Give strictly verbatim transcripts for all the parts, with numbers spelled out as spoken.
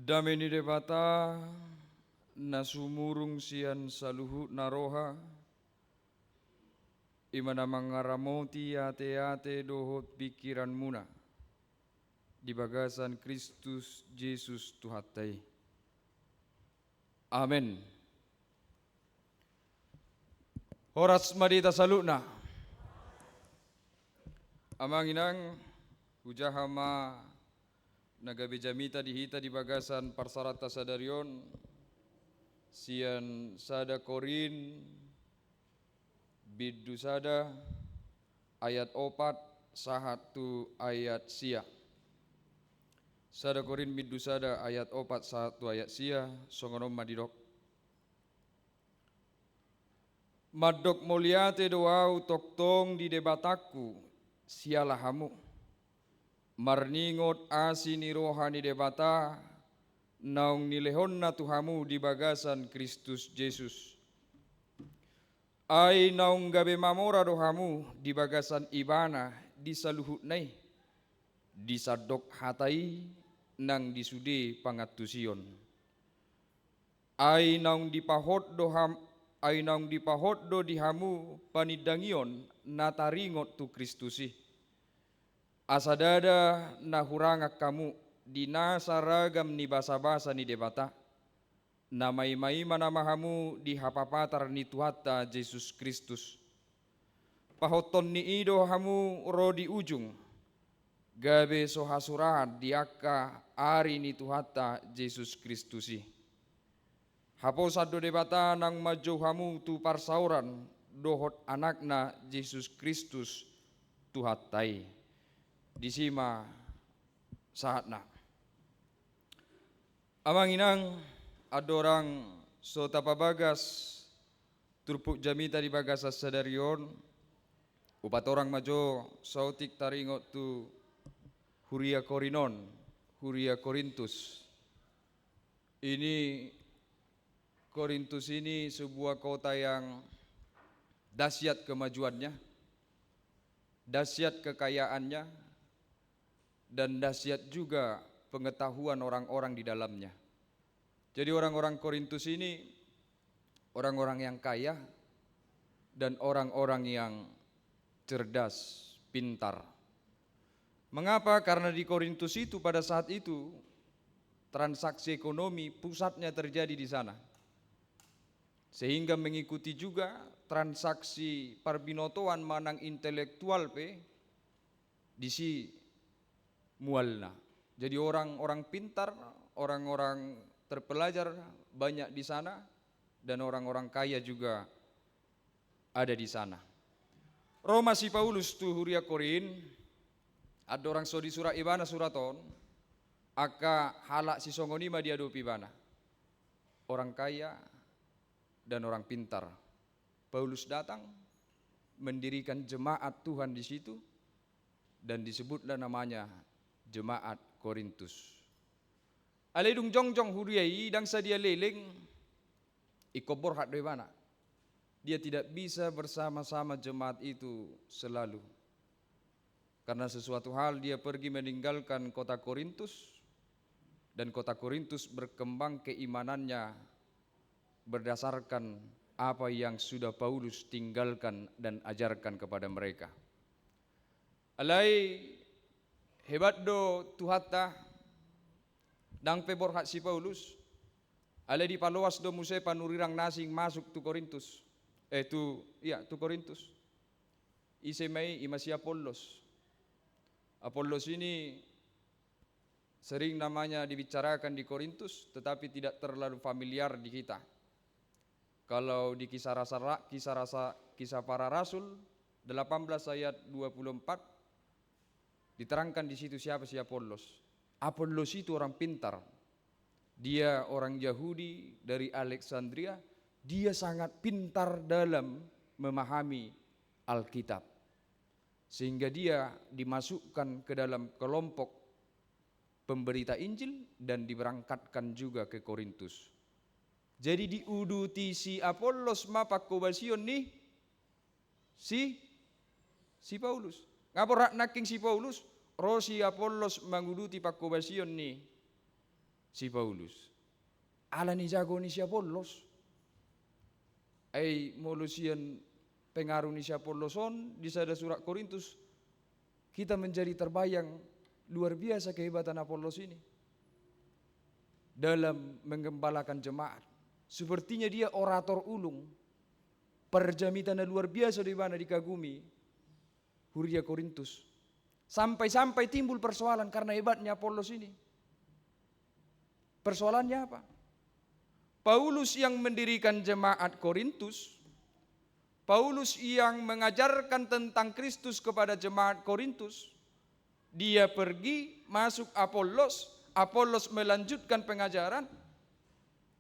Dame ni Debata, na sumurung sian saluhutna roha, i ma na mangaramoti ateate dohot pingkiranmuna di bagasan Kristus Jesus Tuhanta i. Amen. Horas ma di hita saluhutna. Amang inang, hujaha ma na gabe jamita di hita di bagasan parsaoranta sadari on, sian sada Korint bindu sada ayat opat sahat tu ayat sia. Sada Korint bindu sada ayat opat sahat tu ayat sia, songon on ma didok. Mandok mauliate do ahu tongtong di Debatangku siala hamu, marningot asi ni roha ni Debata, naung nilehonna tu hamu di bagasan Kristus Jesus. Ai naung gabe mamora do hamu di bagasan Ibana di saluhutna i, di sandok hata i nang di sude pangantusion. Ai naung dipahot do ham-, ai naung dipahot do di hamu panindangion na taringot tu Kristus i. Asa ndada na hurangan hamu di nasa ragam ni basabasa ni Debata, na maimaima nama hamu di hapapatar ni Tuhanta Jesus Kristus. Pahothon ni i do hamu ro di ujung, gabe so hasurahan di angka ari ni Tuhanta Jesus Kristus i. Haposan do Debata naung manjou hamu tu parsaoran dohot Anakna Jesus Kristus Tuhanta i. Disi ma sahatna. Amang inang, andorang so tapabagas turpuk jamita di bagasan sadari on, hupatorang ma jo saotik taringot tu huria Korint on, huria Korintus. Ini, Korintus ini sebuah kota yang dahsyat kemajuannya, dahsyat kekayaannya, dan dahsyat juga pengetahuan orang-orang di dalamnya. Jadi orang-orang Korintus ini orang-orang yang kaya dan orang-orang yang cerdas, pintar. Mengapa? Karena di Korintus itu pada saat itu transaksi ekonomi pusatnya terjadi di sana. Sehingga mengikuti juga transaksi parbinotoan manang intelektual pe disi mualna. Jadi orang-orang pintar, orang-orang terpelajar banyak di sana, dan orang-orang kaya juga ada di sana. Ro ma si Paulus tu huria Korint, andorang so disurat ibana surat on, angka halak sisongon i ma diadopi ibana. Orang kaya dan orang pintar. Paulus datang mendirikan jemaat Tuhan di situ, dan disebutlah namanya jemaat Korintus. Alai dung jongjong huria i, ndang sadia leleng, ingkon borhat do ibana. Dia tidak bisa bersama-sama jemaat itu selalu. Karena sesuatu hal dia pergi meninggalkan kota Korintus, dan kota Korintus berkembang keimanannya berdasarkan apa yang sudah Paulus tinggalkan dan ajarkan kepada mereka. Alai hebat do Tuhanta, ndang pe borhat si Paulus, alai dipaloas do muse panurirang na asing masuk tu Korintus. Eh, tu, iya, tu Korintus. Ise ma i? I ma si Apollos. Apollos ini sering namanya dibicarakan di Korintus, tetapi tidak terlalu familiar di kita. Kalau di Kisah Rasa, Kisah Rasa, Kisah Para Rasul delapan belas ayat dua puluh empat, diterangkan di situ siapa si Apollos. Apollos itu orang pintar. Dia orang Yahudi dari Alexandria. Dia sangat pintar dalam memahami Alkitab. Sehingga dia dimasukkan ke dalam kelompok pemberita Injil dan diberangkatkan juga ke Korintus. Jadi diuduti si Apollos ma pangkobasion ni si, si Paulus. Nga borhat nangkin si Paulus, ro si Apollos manguduti pangkobasion ni si Paulus. Ala ni jago ni si Apollos. Ai molo sian pengaruh ni si Apollos on di sada surat Korintus, kita menjadi terbayang luar biasa kehebatan Apollos ini dalam menggembalakan jemaat. Sepertinya dia orator ulung, parjamita na luar biasa do ibana dikagumi huria Korintus. Sampai-sampai timbul persoalan karena hebatnya Apollos ini. Persoalannya apa? Paulus yang mendirikan jemaat Korintus, Paulus yang mengajarkan tentang Kristus kepada jemaat Korintus, dia pergi, masuk Apollos, Apollos melanjutkan pengajaran,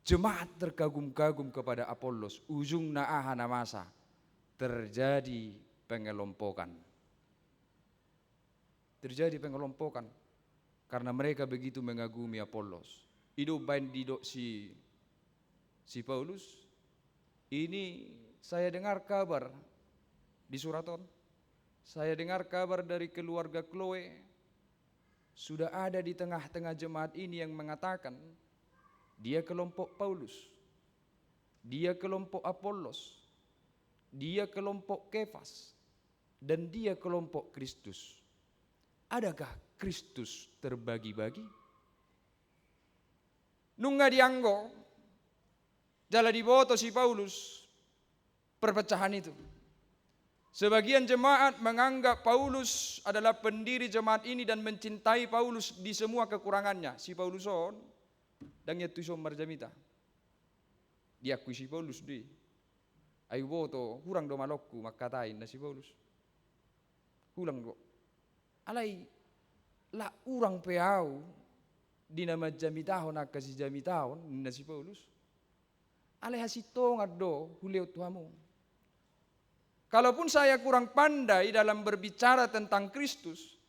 jemaat terkagum-kagum kepada Apollos, ujungna aha na masa? Terjadi pengelompokan. Terjadi pengelompokan karena mereka begitu mengagumi Apollos. I do umbaen didok si, si Paulus, ini saya dengar kabar di surat on. Saya dengar kabar dari keluarga Kloe, sudah ada di tengah-tengah jemaat ini yang mengatakan dia kelompok Paulus, dia kelompok Apollos, dia kelompok Kefas, dan dia kelompok Kristus. Adakah Kristus terbagi-bagi? Nunga dianggo jala diboto si Paulus perpecahan itu. Sebagian jemaat menganggap Paulus adalah pendiri jemaat ini dan mencintai Paulus di semua kekurangannya. Si Paulus on, ndang ia tusi on marjamita. Diakui si Paulus do i. Ai huboto, hurang do malongku mangkatai, ninna si Paulus. Hurang do. Alai, la hurang pe au di na manjamitahon angka sijamitaon, ninna si Paulus. Alai hasintongan do hulehon tu hamu. Kalaupun saya kurang pandai dalam berbicara tentang Kristus,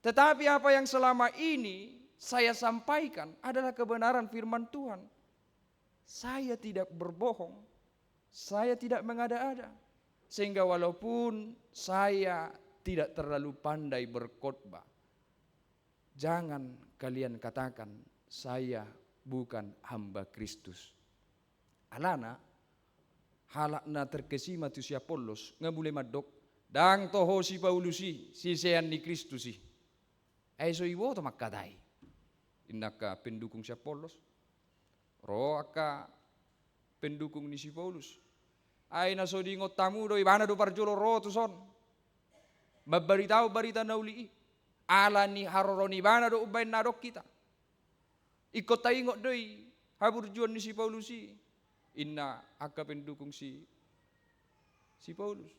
tetapi apa yang selama ini saya sampaikan adalah kebenaran firman Tuhan. Saya tidak berbohong, saya tidak mengada-ada. Sehingga walaupun saya tidak terlalu pandai berkhotbah, jangan kalian katakan saya bukan hamba Kristus. Alana, halak na terkesima tu si Apollos, nga mulai mandok, ndang toho si Paulus i, sisean ni Kristus i. Ai so diboto mangkatai, ninna angka pendukung si Apollos. Ro angka pendukung ni si Paulus. Ai na so diingot hamu do, ibana do parjolo ro tuson mambaritahon barita na uli i. Ala ni haroro ni ibana do umbaen na adong hita. Ingkon taingot do i haburjuon ni si Paulus i, ninna angka pendukung si, si Paulus.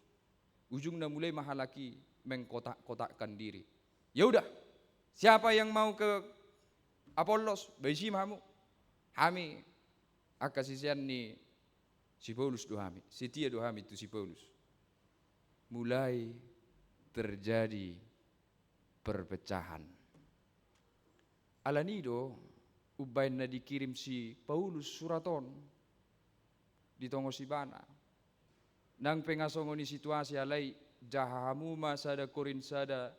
Ujungna mulai ma halak i mengkotak-kotakkan diri. Ya udah, siapa yang mau ke Apollos, ba disi ma hamu. Hami angka sisean ni si Paulus do hami, setia do hami tu si Paulus. Mulai terjadi perpecahan. Alani do umbaen na dikirim si Paulus surat on, ditongos ibana. Nang pe nga songon i situasi, alai jaha hamu ma sada Korint sada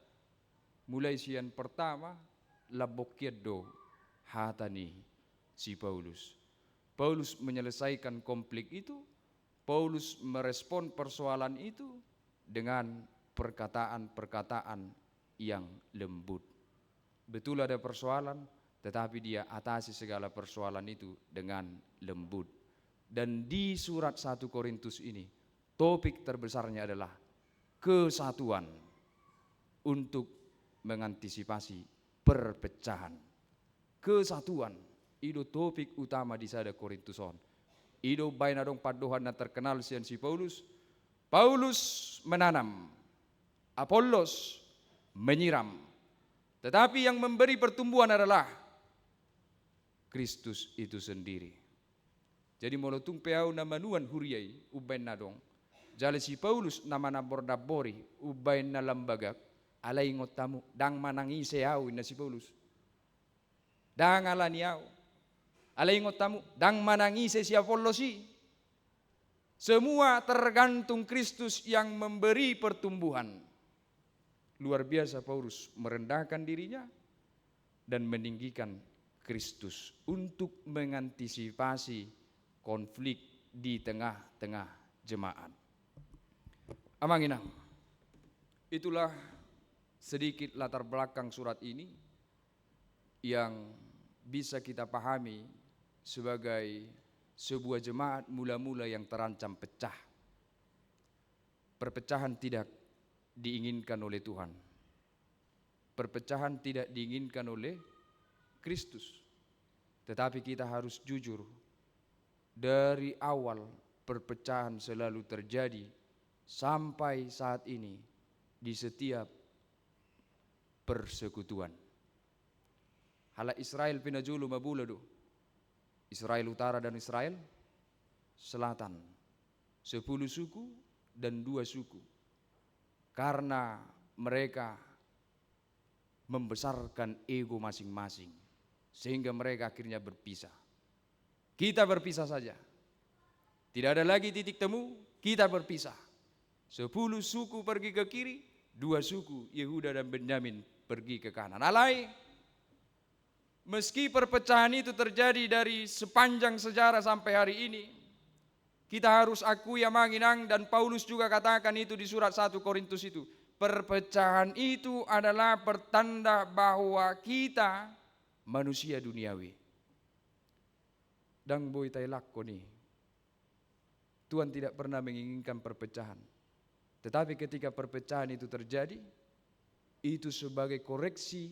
mulai sian pertama, lambok hian do hata ni si Paulus. Paulus menyelesaikan konflik itu, Paulus merespon persoalan itu dengan perkataan-perkataan yang lembut. Betul ada persoalan, tetapi dia atasi segala persoalan itu dengan lembut. Dan di surat satu Korintus ini, topik terbesarnya adalah kesatuan untuk mengantisipasi perpecahan. Kesatuan, i do topik utama di sada Korintus on. I do umbaen adong pandohan na terkenal sian si Paulus. Paulus menanam, Apollos menyiram. Tetapi yang memberi pertumbuhan adalah Kristus itu sendiri. Jadi molo tung pe au na manuan huria i umbaen na adong, jala si Paulus na manambor-nambori umbaen na lam bagak, alai ingot hamu, ndang manang ise au, ninna si Paulus. Ndang alani au. Alai ingot hamu, ndang manang ise si Apollos i. Semua tergantung Kristus yang memberi pertumbuhan. Luar biasa Paulus merendahkan dirinya dan meninggikan Kristus untuk mengantisipasi konflik di tengah-tengah jemaat. Amang inang, itulah sedikit latar belakang surat ini yang bisa kita pahami sebagai sebuah jemaat mula-mula yang terancam pecah. Perpecahan tidak diinginkan oleh Tuhan. Perpecahan tidak diinginkan oleh Kristus. Tetapi kita harus jujur, dari awal perpecahan selalu terjadi sampai saat ini di setiap persekutuan. Halak Israel pe na jolo mabula do, Israel Utara dan Israel Selatan. Sepuluh suku dan dua suku. Karena mereka membesarkan ego masing-masing, sehingga mereka akhirnya berpisah. Kita berpisah saja. Tidak ada lagi titik temu, kita berpisah. Sepuluh suku pergi ke kiri, dua suku, Yehuda dan Benyamin, pergi ke kanan. Alai, meski perpecahan itu terjadi dari sepanjang sejarah sampai hari ini, kita harus akui, amang inang, dan Paulus juga katakan itu di surat satu Korintus itu. Perpecahan itu adalah pertanda bahwa kita manusia duniawi. Ndang boi taelak i. Tuhan tidak pernah menginginkan perpecahan. Tetapi ketika perpecahan itu terjadi, itu sebagai koreksi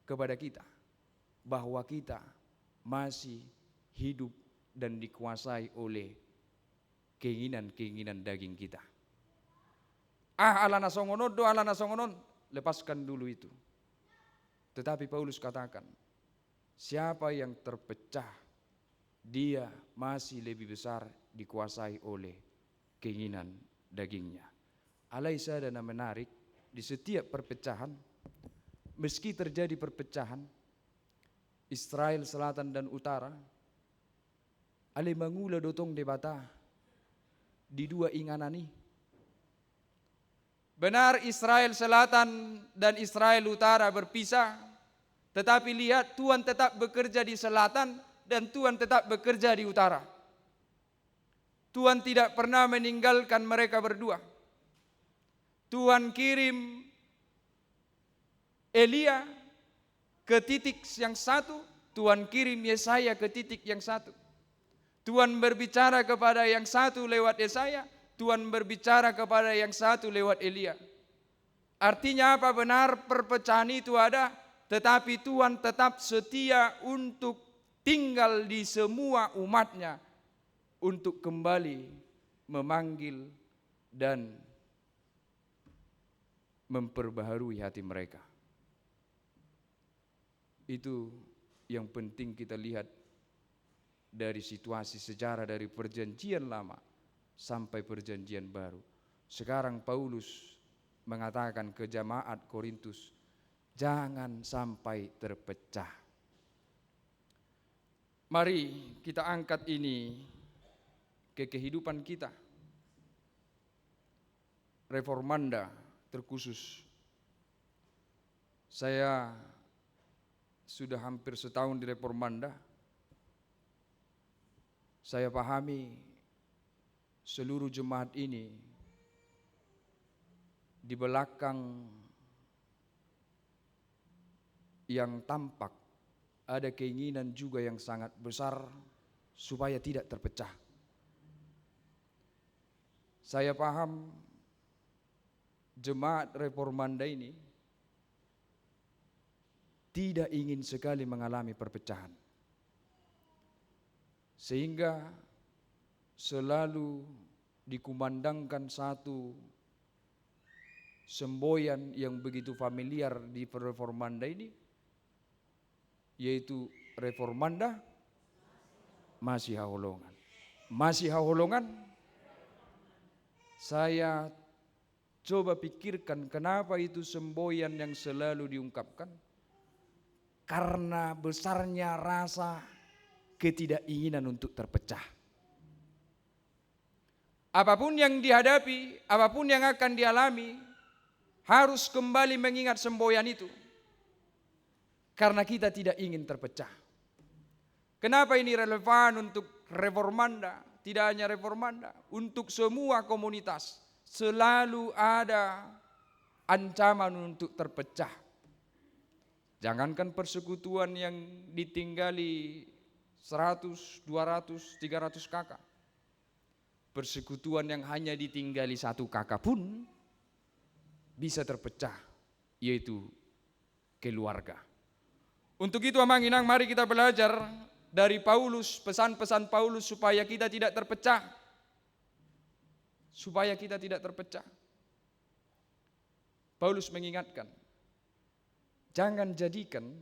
kepada kita bahwa kita masih hidup dan dikuasai oleh keinginan-keinginan daging kita. Ah, ala na songon on do, ala na songon on, lepaskan dulu itu. Tetapi Paulus katakan, siapa yang terpecah, dia masih lebih besar dikuasai oleh keinginan dagingnya. Alai sada na menarik, di setiap perpecahan, meski terjadi perpecahan, Israel Selatan dan Utara, alai mangula do tong Debata di dua inganan i. Benar, Israel Selatan dan Israel Utara berpisah, tetapi lihat, Tuhan tetap bekerja di selatan dan Tuhan tetap bekerja di utara. Tuhan tidak pernah meninggalkan mereka berdua. Tuhan kirim Elia ke titik yang satu, Tuhan kirim Yesaya ke titik yang satu. Tuhan berbicara kepada yang satu lewat Yesaya, Tuhan berbicara kepada yang satu lewat Elia. Artinya apa? Benar, perpecahan itu ada, tetapi Tuhan tetap setia untuk tinggal di semua umat-Nya, untuk kembali memanggil dan memperbaharui hati mereka. Itu yang penting kita lihat dari situasi sejarah dari Perjanjian Lama sampai Perjanjian Baru. Sekarang Paulus mengatakan ke jemaat Korintus, jangan sampai terpecah. Mari kita angkat ini ke kehidupan kita. Reformanda terkhusus. Saya sudah hampir setahun di Reformanda. Saya pahami seluruh jemaat ini di belakang yang tampak ada keinginan juga yang sangat besar supaya tidak terpecah. Saya paham jemaat Reformanda ini tidak ingin sekali mengalami perpecahan. Sehingga selalu dikumandangkan satu semboyan yang begitu familiar di Reformanda ini, yaitu Reformanda masihaholongan. Masihaholongan, saya coba pikirkan kenapa itu semboyan yang selalu diungkapkan. Karena besarnya rasa ketidakinginan untuk terpecah. Apapun yang dihadapi, apapun yang akan dialami, harus kembali mengingat semboyan itu. Karena kita tidak ingin terpecah. Kenapa ini relevan untuk reformanda? Tidak hanya reformanda, untuk semua komunitas selalu ada ancaman untuk terpecah. Jangankan persekutuan yang ditinggali seratus, dua ratus, tiga ratus K K. Persekutuan yang hanya ditinggali satu K K pun bisa terpecah, yaitu keluarga. Untuk itu, Amang Inang, mari kita belajar dari Paulus, pesan-pesan Paulus supaya kita tidak terpecah. Supaya kita tidak terpecah. Paulus mengingatkan, jangan jadikan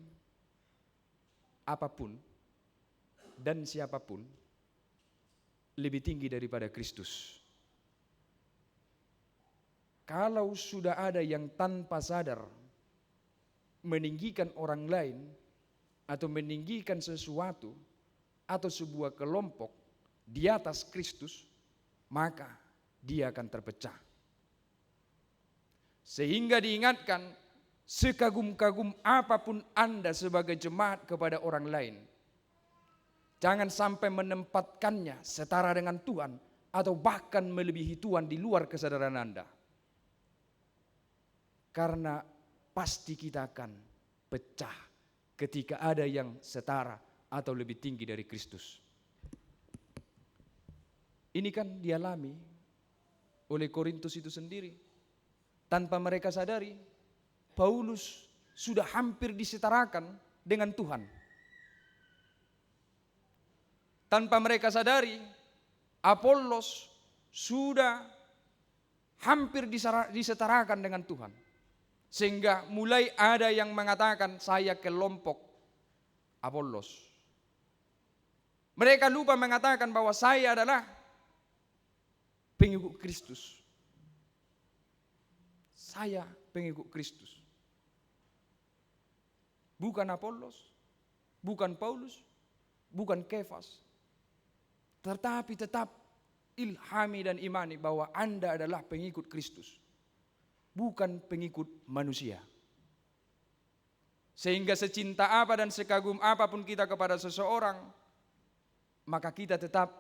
apapun dan siapapun lebih tinggi daripada Kristus. Kalau sudah ada yang tanpa sadar meninggikan orang lain atau meninggikan sesuatu atau sebuah kelompok di atas Kristus, maka dia akan terpecah. Sehingga diingatkan, sekagum-kagum apapun Anda sebagai jemaat kepada orang lain, jangan sampai menempatkannya setara dengan Tuhan atau bahkan melebihi Tuhan di luar kesadaran Anda. Karena pasti kita akan pecah ketika ada yang setara atau lebih tinggi dari Kristus. Ini kan dialami oleh Korintus itu sendiri. Tanpa mereka sadari, Paulus sudah hampir disetarakan dengan Tuhan. Tanpa mereka sadari, Apollos sudah hampir disara-, disetarakan dengan Tuhan. Sehingga mulai ada yang mengatakan, "Saya kelompok Apollos." Mereka lupa mengatakan bahwa saya adalah pengikut Kristus. Saya pengikut Kristus. Bukan Apollos, bukan Paulus, bukan Kefas. Tetapi tetap ilhami dan imani bahwa Anda adalah pengikut Kristus, bukan pengikut manusia. Sehingga secinta apa dan sekagum apapun kita kepada seseorang, maka kita tetap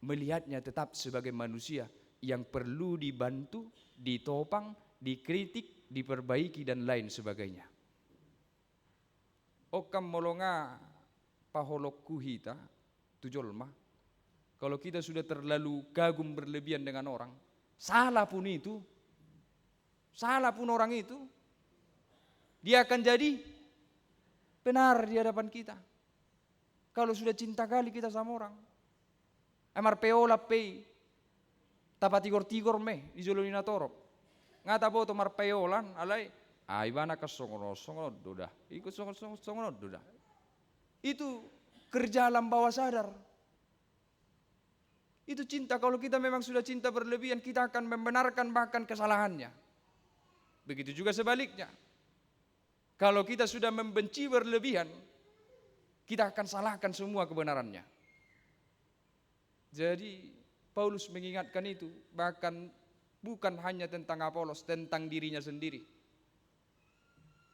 melihatnya tetap sebagai manusia yang perlu dibantu, ditopang, dikritik, diperbaiki, dan lain sebagainya. Okkam molo nga paholongku hita tu jolma, kalau kita sudah terlalu kagum berlebihan dengan orang, salah pun itu, salah pun orang itu, dia akan jadi benar di hadapan kita. Kalau sudah cinta kali kita sama orang, ai marpaolan pe i, tapatigor-tigor ma i di jolo ni natorop. Nga taboto marpaolan, alai, ah, ibana kan songon on, songon on do da. Ikut songon, songon, songon on do da. Itu kerja alam bawah sadar. Itu cinta, kalau kita memang sudah cinta berlebihan, kita akan membenarkan bahkan kesalahannya. Begitu juga sebaliknya. Kalau kita sudah membenci berlebihan, kita akan salahkan semua kebenarannya. Jadi, Paulus mengingatkan itu, bahkan bukan hanya tentang Apolos, tentang dirinya sendiri.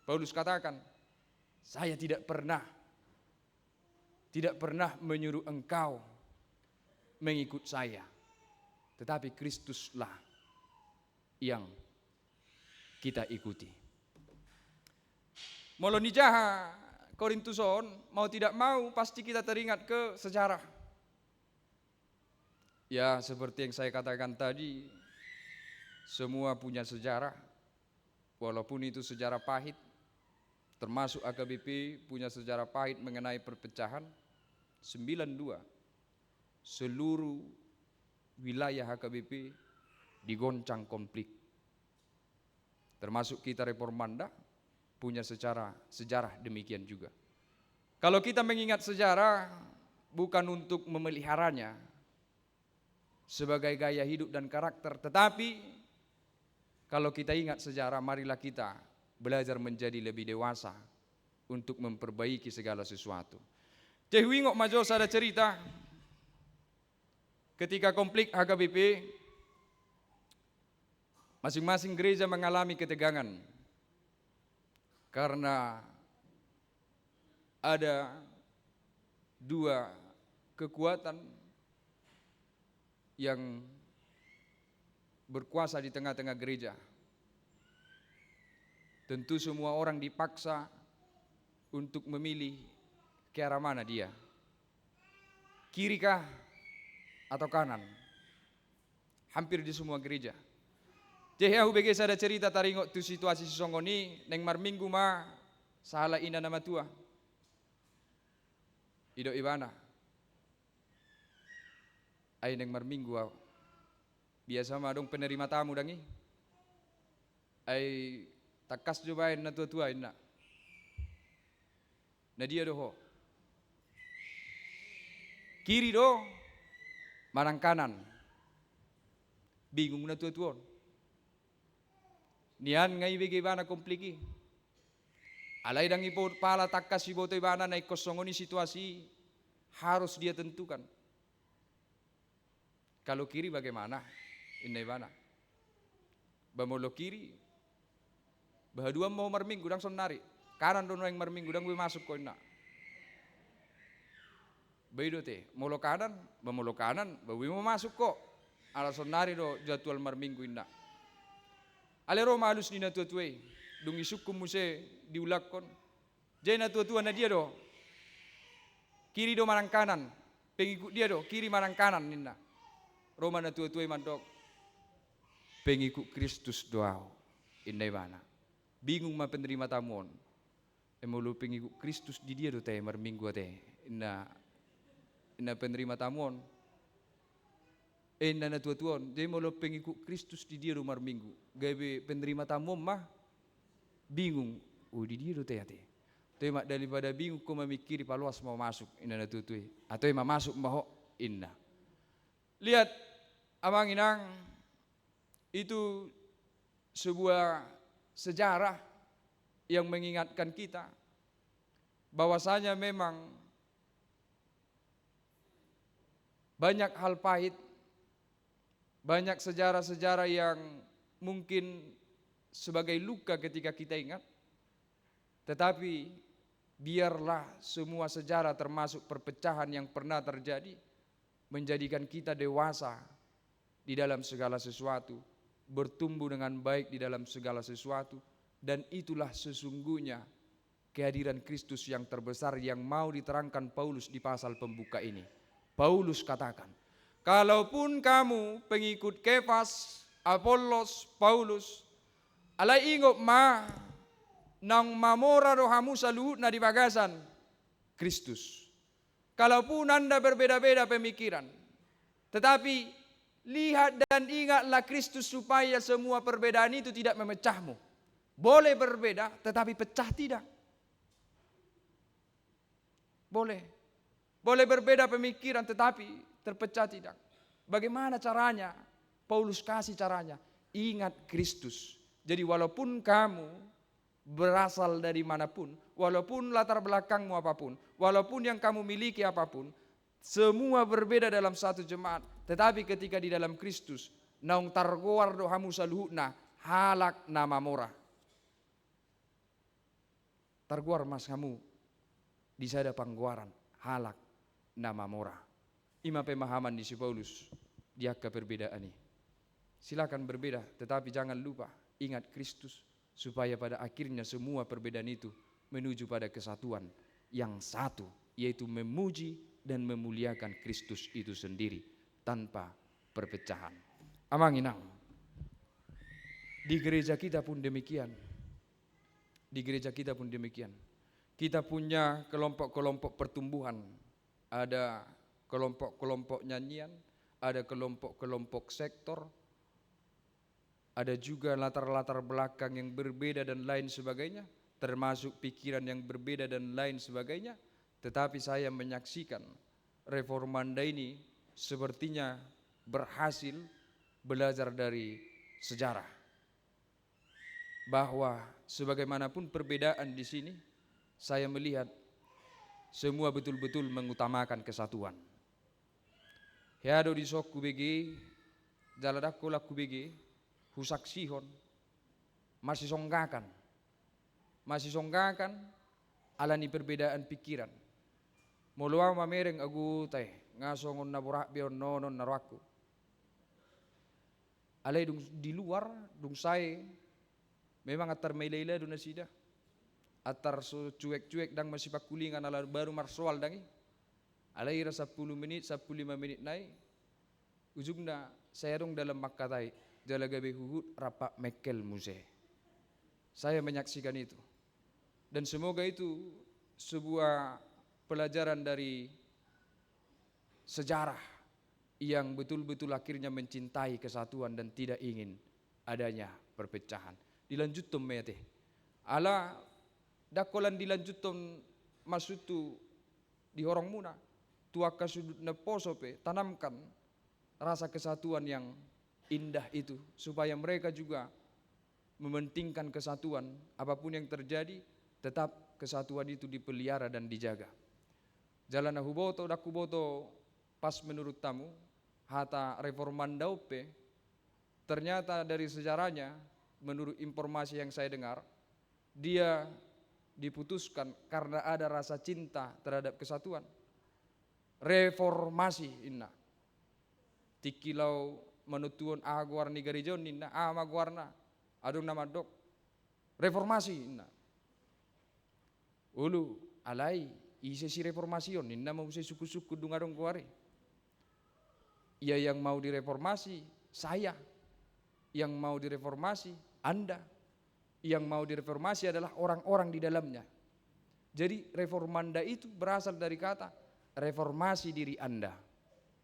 Paulus katakan, "Saya tidak pernah, tidak pernah menyuruh engkau mengikut saya, tetapi Kristuslah yang kita ikuti." Molo nijaha Korintus on, mau tidak mau pasti kita teringat ke sejarah. Ya, seperti yang saya katakan tadi, semua punya sejarah. Walaupun itu sejarah pahit, termasuk H K B P punya sejarah pahit mengenai perpecahan. Sembilan dua, seluruh wilayah H K B P digoncang konflik. Termasuk kita Reformanda punya secara, sejarah demikian juga. Kalau kita mengingat sejarah, bukan untuk memeliharanya sebagai gaya hidup dan karakter, tetapi kalau kita ingat sejarah, marilah kita belajar menjadi lebih dewasa untuk memperbaiki segala sesuatu. Jadi huingot ma jo sada cerita, ketika konflik H K B P, masing-masing gereja mengalami ketegangan karena ada dua kekuatan yang berkuasa di tengah-tengah gereja. Tentu semua orang dipaksa untuk memilih ke arah mana dia. Kiri kah atau kanan? Hampir di semua gereja. Jadi hea hubege sada cerita taringot tu situasi sisongon i, naeng marminggu ma sahala ina na matua. Didok ibana, ai naeng marminggu au. Biasa ma adong penerima tamu dang i. Ai tangkas jo baen na tua-tua inna. Na dia do ho? Kiri do manang kanan? Bingung na tua-tua on. Nian nga ibege ibana konflik i. Alai dang i po pala tangkas iboto ibana na ingkon songon i situasi i harus dia tentukan. Kalau kiri bagaimana? Inna ibana. Ba molo kiri, ba haduan ma ho marminggu dang sonnari. Kanan do naeng marminggu dang boi masuk ho inna. Ba i do te, molo kanan, ba molo kanan, ba boi ma masuk ho. Ala sonnari do jadwal marminggu inna. Alai ro ma alus ni na tua-tua i, dung isungkun muse diulakhon. Jadi na tua-tua na dia do? Kiri do manang kanan? Pengikut dia do? Kiri manang kanan ninna. Ro ma na tua-tua i mandok. Pengikut Kristus do au, inna ibana. Bingung ma penerima tamu on. E molo pengikut Kristus di dia do te marminggu ate? Inna, inna penerima tamu on. E inna na tua-tua on, jadi molo pengikut Kristus di dia do marminggu? Gabe penerima tamu on ma bingung, o di dia do te ate? Toe ma daripada bingung ho mamingkiri, paloas ma ho masuk, inna na tua-tua i. Atau ma masuk ma ho, inna. Lihat, amang inang, itu sebuah sejarah yang mengingatkan kita bahwasanya memang banyak hal pahit, banyak sejarah-sejarah yang mungkin sebagai luka ketika kita ingat. Tetapi biarlah semua sejarah termasuk perpecahan yang pernah terjadi menjadikan kita dewasa di dalam segala sesuatu, bertumbuh dengan baik di dalam segala sesuatu, dan itulah sesungguhnya kehadiran Kristus yang terbesar yang mau diterangkan Paulus di pasal pembuka ini. Paulus katakan, kalaupun kamu pengikut Kefas, Apollos, Paulus, alai ingot ma, naung mamora do hamu saluhutna di bagasan Kristus. Kalaupun Anda berbeda-beda pemikiran, tetapi lihat dan ingatlah Kristus supaya semua perbedaan itu tidak memecahmu. Boleh berbeda, tetapi pecah tidak. Boleh. Boleh berbeda pemikiran, tetapi terpecah tidak. Bagaimana caranya? Paulus kasih caranya. Ingat Kristus. Jadi walaupun kamu berasal dari manapun, walaupun latar belakangmu apapun, walaupun yang kamu miliki apapun, semua berbeda dalam satu jemaat, tetapi ketika di dalam Kristus, naung targoar do hamu saluhutna halak na mamora. Targoar ma hamu di sada panggoaran halak na mamora. I ma pemahaman ni si Paulus di angka perbedaan i. Silakan berbeda, tetapi jangan lupa ingat Kristus, supaya pada akhirnya semua perbedaan itu menuju pada kesatuan yang satu, yaitu memuji dan memuliakan Kristus itu sendiri tanpa perpecahan. Amang inang, di gereja kita pun demikian. Di gereja kita pun demikian. Kita punya kelompok-kelompok pertumbuhan. Ada kelompok-kelompok nyanyian, ada kelompok-kelompok sektor, ada juga latar-latar belakang yang berbeda dan lain sebagainya, termasuk pikiran yang berbeda dan lain sebagainya. Tetapi saya menyaksikan Reformanda ini sepertinya berhasil belajar dari sejarah. Bahwa sebagaimanapun perbedaan di sini, saya melihat semua betul-betul mengutamakan kesatuan. Hea do dison hubege, jala dang holan hubege, husaksihon, masisonggakan. Masisonggakan ala ni perbedaan pikiran. Molo ahu mamereng, agu tahe, nga songon na borat be on nonon na rohangku. Alai dung di luar, dung sae, memang antar maila-ila do nasida. Antar so cuek-cuek, ndang masipangkulingan ala baru marsoal ndang i. Alai ira sampulu menit, sampulu lima menit nai, ujungna saya adong dalan mangkatai, jala gabe huhut rap mengkel muse. Saya menyaksikan itu. Dan semoga itu sebuah pelajaran dari sejarah yang betul-betul akhirnya mencintai kesatuan dan tidak ingin adanya perpecahan. Dilanjuthon ma i ate. Ala ndang holan dilanjuthon, maksudhu, di horongmuna, tu angka sudut na poso pe tanamkan rasa kesatuan yang indah itu, supaya mereka juga mementingkan kesatuan, apapun yang terjadi, tetap kesatuan itu dipelihara dan dijaga. Jala na huboto, ndang huboto pas menurut hamu, hata reformanda on pe, ternyata dari sejarahnya, menurut informasi yang saya dengar, dia diputuskan karena ada rasa cinta terhadap kesatuan. Reformasi, inna. Tingki laho manontuhon aha goar ni gareja on, ninna, aha ma goarna? Adong na mandok, reformasi, inna. Olo, alai ise sireformasi on, ninna ma muse sungkun-sungkun dung adong goar i. Ya, yang mau direformasi saya, yang mau direformasi Anda, yang mau direformasi adalah orang-orang di dalamnya. Jadi reformanda itu berasal dari kata reformasi diri Anda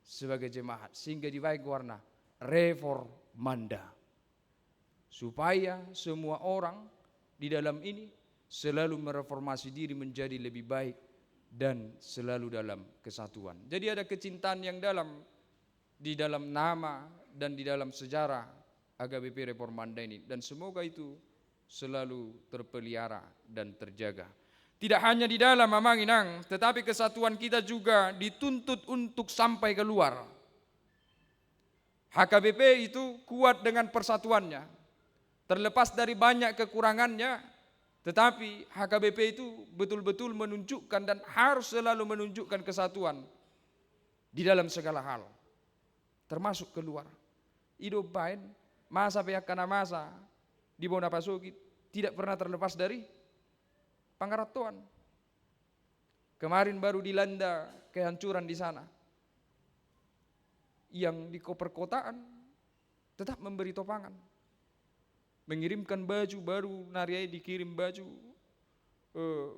sebagai jemaat, sehingga dibaen goarna reformanda. Supaya semua orang di dalam ini selalu mereformasi diri menjadi lebih baik dan selalu dalam kesatuan. Jadi ada kecintaan yang dalam di dalam nama dan di dalam sejarah H K B P Reformanda ini, dan semoga itu selalu terpelihara dan terjaga. Tidak hanya di dalam, Amang Inang, tetapi kesatuan kita juga dituntut untuk sampai keluar. H K B P itu kuat dengan persatuannya. Terlepas dari banyak kekurangannya, tetapi H K B P itu betul-betul menunjukkan dan harus selalu menunjukkan kesatuan di dalam segala hal, termasuk keluar. I do umbaen, masa pe angka na masa di bona pasogit tidak pernah terlepas dari pangarantoan. Kemarin baru dilanda kehancuran di sana. Yang di ko-, perkotaan tetap memberi topangan. Mengirimkan baju, baru nari ai dikirim baju, eh,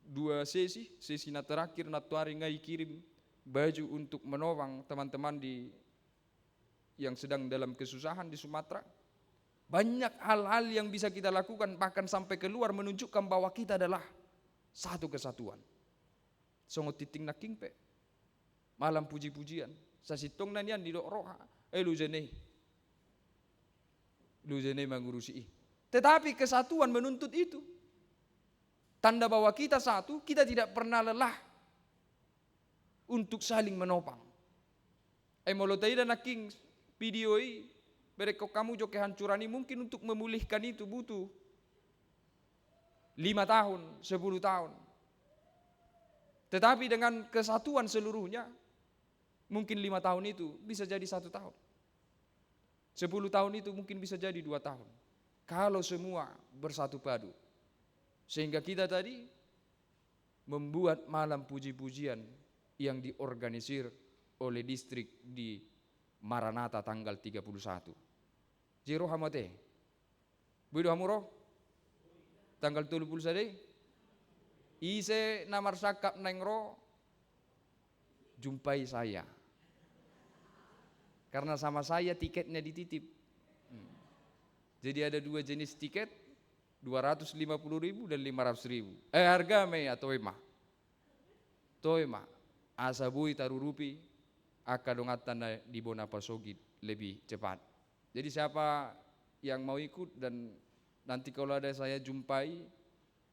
dua sesi, sesi na terakhir, nantoari nga dikirim baju untuk menopang teman-teman di yang sedang dalam kesusahan di Sumatera. Banyak hal-hal yang bisa kita lakukan, bahkan sampai keluar, menunjukkan bahwa kita adalah satu kesatuan. Songon tingting nangkin pe. Malam puji-pujian. Sasintongna nian didok roha, eh, loja ni i. Loja ni i mangurusi i. Tetapi kesatuan menuntut itu. Tanda bahwa kita satu, kita tidak pernah lelah untuk saling menopang. Eh, molo taida nangkin video i, berengkon hamu jo kehancuran i, mungkin untuk memulihkan itu butuh lima tahun, sepuluh tahun. Tetapi dengan kesatuan seluruhnya, mungkin lima tahun itu bisa jadi satu tahun. Sepuluh tahun itu mungkin bisa jadi dua tahun. Kalau semua bersatu padu. Sehingga kita tadi membuat malam puji-pujian yang diorganisir oleh distrik di Maranatha tanggal tiga puluh satu. Jadi ro hamu ate? Boi do hamu ro? Tanggal tolu puluh sada i? Ise na marsangkap naeng ro, jumpai saya. Karena sama saya tiketnya dititip. Hmm. Jadi ada dua jenis tiket, dua ratus lima puluh ribu dan lima ratus ribu. Eh, harga ma i, ah, toe ma. Toe ma. Asa boi tarurupi angka donganta na di bona pasogit lebih cepat. Jadi siapa yang mau ikut dan nanti kalau ada saya jumpai,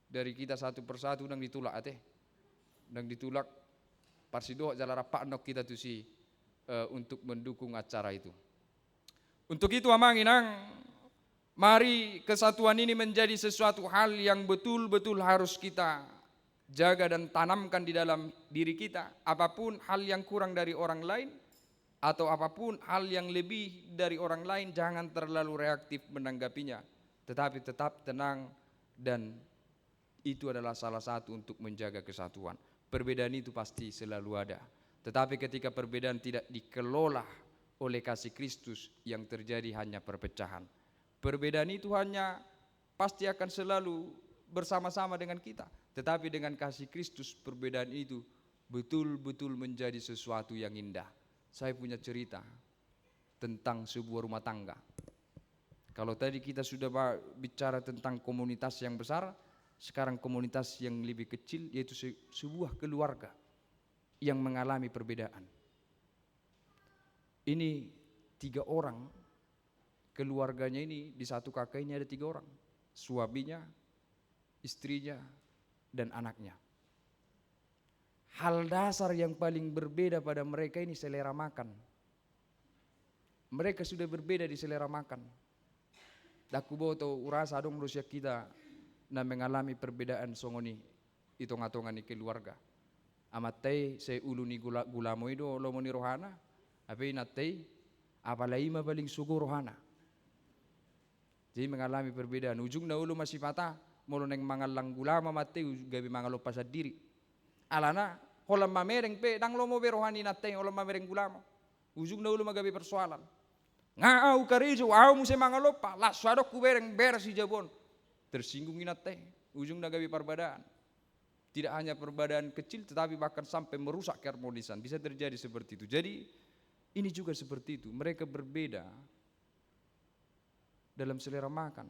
dari kita satu persatu, ndang ditulak ate. Ndang ditulak, parsidohot jala rap annon hita tusi, eh, untuk mendukung acara itu. Untuk itu, Amang Inang, mari kesatuan ini menjadi sesuatu hal yang betul-betul harus kita jaga dan tanamkan di dalam diri kita. Apapun hal yang kurang dari orang lain, atau apapun hal yang lebih dari orang lain, jangan terlalu reaktif menanggapinya. Tetapi tetap tenang, dan itu adalah salah satu untuk menjaga kesatuan. Perbedaan itu pasti selalu ada. Tetapi ketika perbedaan tidak dikelola oleh kasih Kristus, yang terjadi hanya perpecahan. Perbedaan itu hanya pasti akan selalu bersama-sama dengan kita. Tetapi dengan kasih Kristus, perbedaan itu betul-betul menjadi sesuatu yang indah. Saya punya cerita tentang sebuah rumah tangga. Kalau tadi kita sudah ba-, bicara tentang komunitas yang besar, sekarang komunitas yang lebih kecil, yaitu se-, sebuah keluarga yang mengalami perbedaan. Ini tiga orang, keluarganya ini, di satu K K I ini ada tiga orang. Suaminya, istrinya, dan anaknya. Hal dasar yang paling berbeda pada mereka ini selera makan. Mereka sudah berbeda di selera makan. Ndang huboto, hurasa adong do sian hita na mengalami perbedaan songon i di tonga-tonga ni keluarga. Amanta i sai ulu ni gula-, gulamo i do lomo ni rohana, hape inanta i apala i ma paling sogo rohana. Jadi mengalami perbedaan. Ujungna olo ma sipata, molo naeng mangallang gulamo amanta i, gabe mangalompa sandiri. Alana, holan mamereng pe, ndang lomo be roha ni inanta i, holan mamereng gulamo. Ujungna olo ma gabe persoalan. Nga au karejo, au muse mangalompa, laos adong hubereng, beres di jabu on. Tersinggung inanta i, ujungna gabe perbedaan. Tidak hanya perbedaan kecil, tetapi bahkan sampai merusak keharmonisan. Bisa terjadi seperti itu. Jadi, ini juga seperti itu. Mereka berbeda dalam selera makan.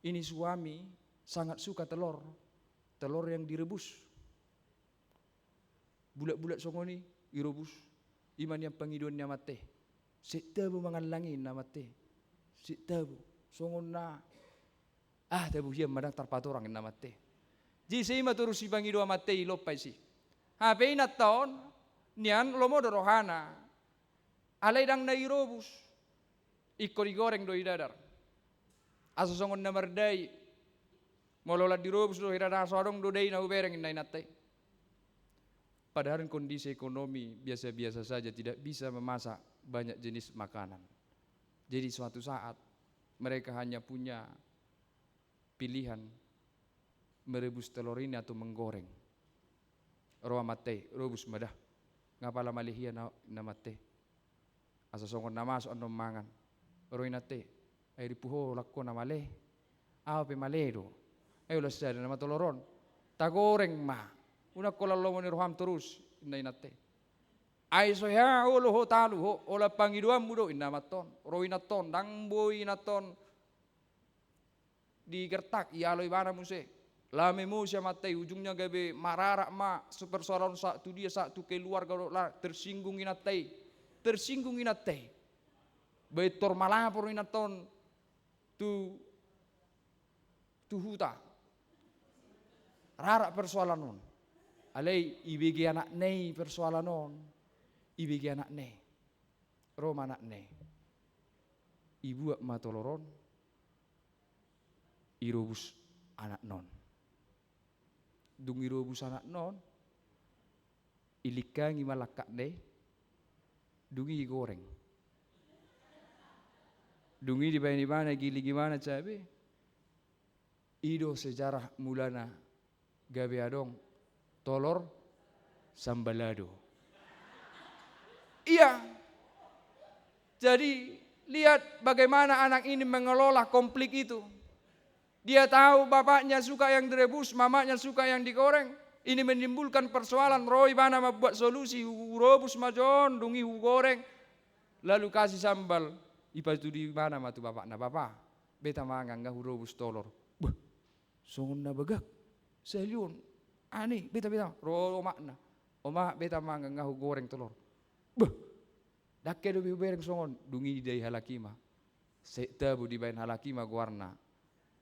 Ini suami sangat suka telur, telur yang direbus. Bulat-bulat songon i, irobus. I ma nian pangidoan ni amanta i. Sai tabo mangallang i, inna amanta i. Sai tabo. Songon na, ah, tabo hian ma, ndang tarpatorang, inna amanta i. Jadi sai i ma torus sipangido amanta i, lompa i si. Hape inanta on, nian lomo do rohana. Alai ndang na irobus. Ingkon digoreng do i dadar. Asa songon na mardai. Molo holan dirobus do hira na so adong do dai na hubereng, inna inanta i. Padahal kondisi ekonomi biasa-biasa saja, tidak bisa memasak banyak jenis makanan. Jadi suatu saat mereka hanya punya pilihan merebus telur ini atau menggoreng. Ro amanta i, robus ma da. Nga pala male hian au, inna amanta i. Asa songon na masuk annon mangan. Ro inanta i, ai rimpu ho, holan ho na male. Au pe male do. Ai holan sada nama tolor on. Tagoreng ma. Unang holan lomo ni roham torus, inna inanta i. Ai so hea olo ho talu ho, holan pangidoanmu do, inna amanta on. Ro inanta on, ndang boi inanta on digertak, ialo ibana muse. Lame muse amanta i, ujungna gabe mararak ma, so persoalan sahat tu dia, sahat tu keluarga do, la tersinggung inanta i. Tersinggung inanta i. Baen tor malapor inanta on tu, tu huta. Rarak persoalan on. Alai ibege anakna i persoalan on. Ibege anakna i. Ro ma anakna i. Ibuat ma tolor on. Irobus anakna on. Dung irobus anakna on, ilingkangi ma langkatna i, dung i igoreng. Dung i dibaen ibana, igiling ibana cabe. I do sejarah mulana gabe adong tolor sambalado. Iya. Jadi, lihat bagaimana anak ini mengelola konflik itu. Dia tahu bapaknya suka yang direbus, mamanya suka yang digoreng. Ini menimbulkan persoalan, ro ibana mambuat solusi, hurobus ma jo on, dung i hugoreng. Lalu kasih sambal, ipatudu ibana ma tu bapakna, "Bapa, beta mangan, nga hurobus tolor." Bah, songon na bagak. Sahali on. Ani, beta, beta. Ro omakna. "Omak, beta mangan, nga hugoreng tolor." Bah. Ndang hea dope hubereng songon. Dung i didai halak i ma. Sai tabo dibaen halak i ma goarna.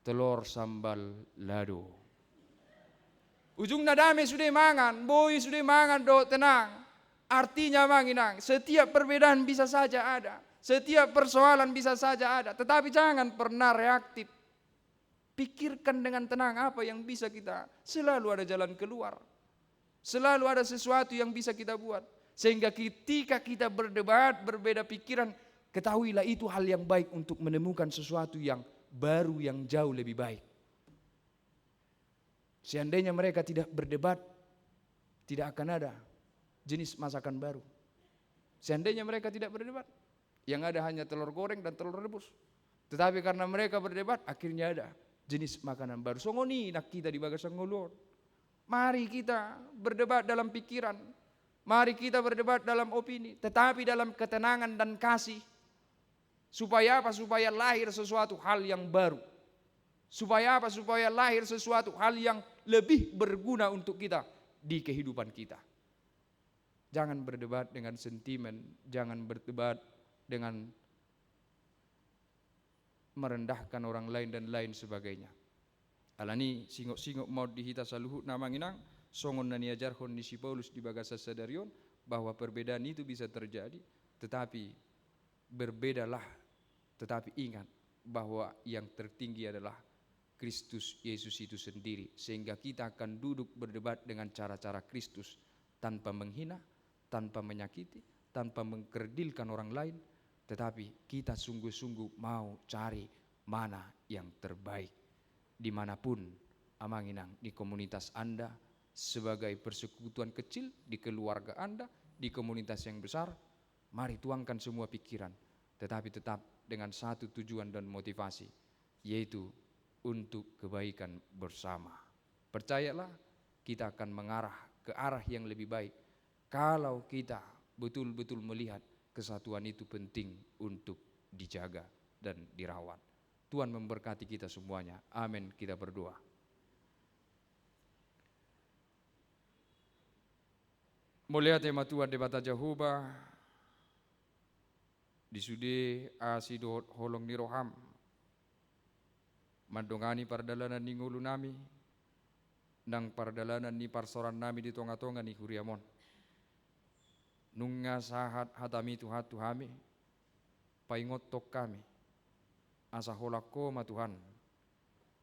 Telor sambal lado. Ujungna dame sude mangan, boi sude mangan dohot tenang. Artinya amang inang, setiap perbedaan bisa saja ada. Setiap persoalan bisa saja ada. Tetapi jangan pernah reaktif. Pikirkan dengan tenang apa yang bisa kita, selalu ada jalan keluar. Selalu ada sesuatu yang bisa kita buat. Sehingga ketika kita berdebat, berbeda pikiran, ketahuilah itu hal yang baik untuk menemukan sesuatu yang baru, yang jauh lebih baik. Seandainya mereka tidak berdebat, tidak akan ada jenis masakan baru. Seandainya mereka tidak berdebat, yang ada hanya telur goreng dan telur rebus. Tetapi karena mereka berdebat, akhirnya ada jenis makanan baru. Songon i nang hita di bagasan ngolu on. Mari kita berdebat dalam pikiran. Mari kita berdebat dalam opini, tetapi dalam ketenangan dan kasih. Supaya apa? Supaya lahir sesuatu hal yang baru. Supaya apa? Supaya lahir sesuatu hal yang lebih berguna untuk kita di kehidupan kita. Jangan berdebat dengan sentimen, jangan berdebat dengan merendahkan orang lain dan lain sebagainya. Alani singot-singot ma on di hita saluhutna, Amang Inang, songon na niajarhon ni si Paulus di bagasan sadari on, bahwa perbedaan itu bisa terjadi, tetapi berbedalah, tetapi ingat bahwa yang tertinggi adalah Kristus Yesus itu sendiri, sehingga kita akan duduk berdebat dengan cara-cara Kristus, tanpa menghina, tanpa menyakiti, tanpa mengkerdilkan orang lain, tetapi kita sungguh-sungguh mau cari mana yang terbaik. Dimanapun, Amang Inang, di komunitas Anda, sebagai persekutuan kecil, di keluarga Anda, di komunitas yang besar, mari tuangkan semua pikiran, tetapi tetap dengan satu tujuan dan motivasi, yaitu untuk kebaikan bersama. Percayalah, kita akan mengarah ke arah yang lebih baik kalau kita betul-betul melihat kesatuan itu penting untuk dijaga dan dirawat. Tuhan memberkati kita semuanya. Amin. Kita berdoa. Mauliate ma Tuhan Debata Jahowa, di sude asi dohot holong ni roham mandongani pardalanan ni ngolunami, nang pardalanan ni parsaorannami di tonga-tonga ni huriam on. Nunga sahat hatami Tuhan tu hami, paingothon hami, asa holan Ho ma Tuhan,